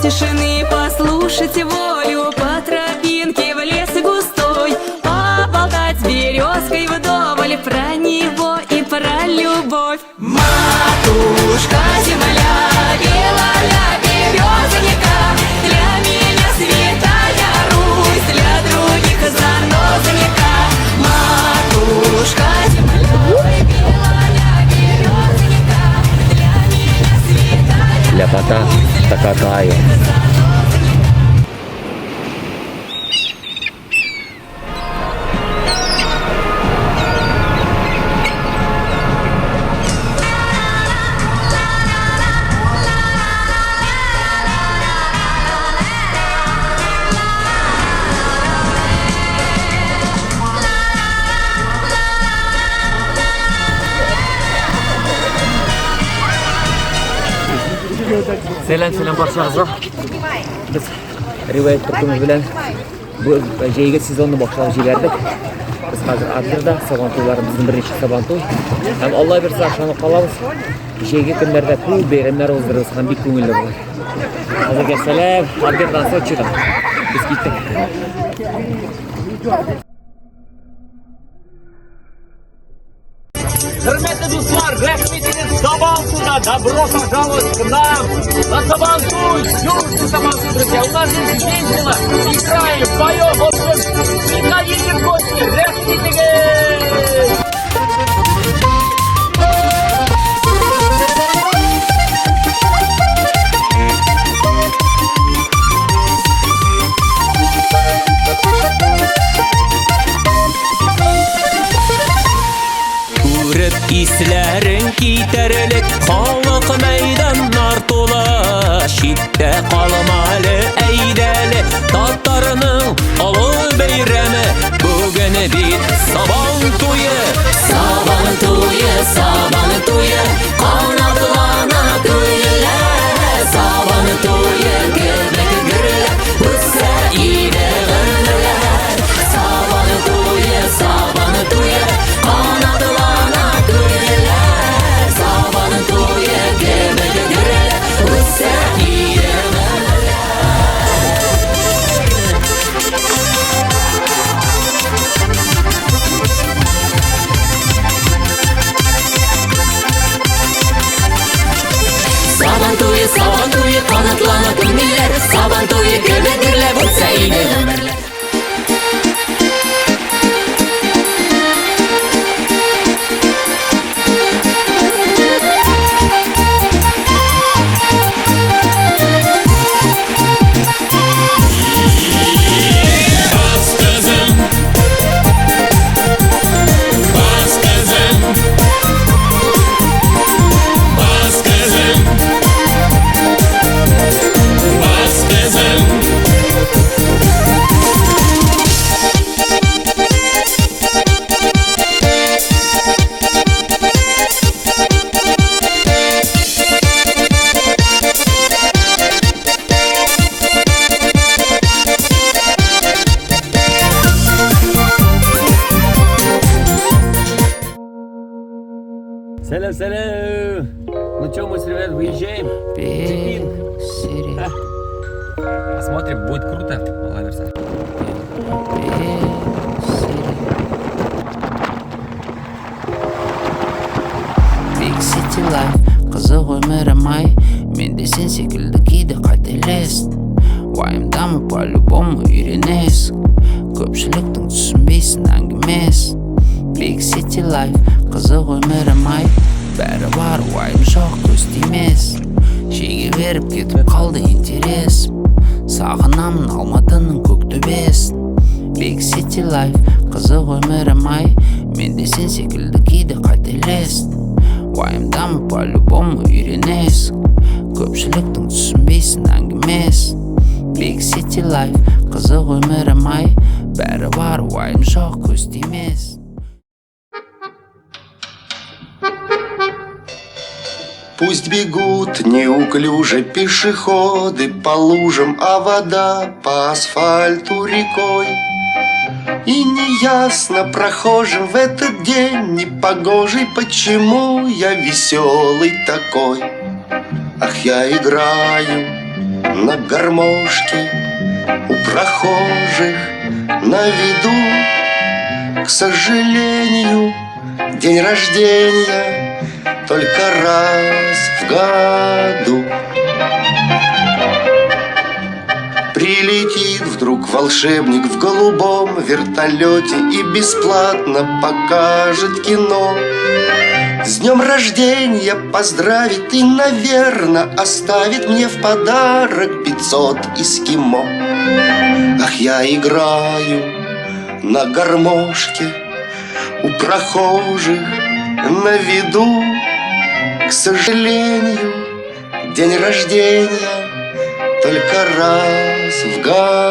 Тишины послушать волю, по тропинке в лес густой, поболтать с березкой вдоволь про него и про любовь. Матушка земля, белая березонька, для меня святая Русь, для других занозонька. Матушка земля, белая березонька, для меня святая Ляпота такая. Сәлам, сәлам баршагызга. Без риваять төркеме белән бу җәйге сезонны башлап җибәрдек. Без хәзер Адлерда Сабан туйлары безнең беренче Сабан туй. Һәм Алла бирсә, ышанып калабыз. Җәйге көннәрдә күп бәйрәмнәр уздырырбыз һәм бик күңелле булыр. Хәзергә сәлам, Адлердан Сочидан. Без киттек. Хөрмәтле дуслар, рәхим итегез Сабантуйда! Добро пожаловать к нам на Сабантуй! Южный Сабантуй, друзья! У нас здесь весело, играем, поем, в общем, приходите в гости, рәхим итегез! Күреп исләрең китәрлек халык мәйданнар тулы. Читтә калма әле, әйдәле, татарның олы бәйрәме бүген бит Сабан туе. Сабан туе, Сабан туе, канатлана күңелләр. Сабан туе кебек гөрләп үтсә иде гомерләр. Сабан туе, Сабан туе, канатлана күңелләр. Сабан туе кебек гөрләп үтсә иде гомерләр. Сабан туе, Сабан туе, канатлана күңелләр. Сабан туе кебек гөрләп үтсә иде гомерләр. Бас кызым, бас кызым, бас кызым, бас кызым. Сәлам, сәлам! Ну что, мы с ребят выезжаем? Джипинг. Посмотрим, будет круто. Алла бирсә. Big City Life, қызық өмірім ай. Мен де сен секілді кейде қателестім. Уайымдама, по-любому үйренесің. Көпшіліктің түсінбейсің әңгімесін. Big City Life, қызық өмірім ай. Бәрі бар, уайым жоқ, көз тимес. Шеге беріп кетіп қалды интерес. Сағынамын Алматының көк төбесін. Big City Life, қызық өмірім ай. Мен де сен секілді кейде қателестім. Уайымдама, по-любому үйренесің. Көпшіліктің түсінбейсің әңгімесін. Big City Life, қызық өмірім ай. Бәрі бар, уайым жоқ, көз тимес. Пусть бегут неуклюже пешеходы по лужам, а вода по асфальту рекой. И неясно прохожим в этот день непогожий, почему я веселый такой. Ах, я играю на гармошке у прохожих на виду. К сожалению, день рождения только раз в году. Прилетит вдруг волшебник в голубом вертолете и бесплатно покажет кино. С днем рождения поздравит и, наверно, оставит мне в подарок 500 эскимо. Ах, я играю на гармошке у прохожих на виду. К сожалению, день рождения только раз в году.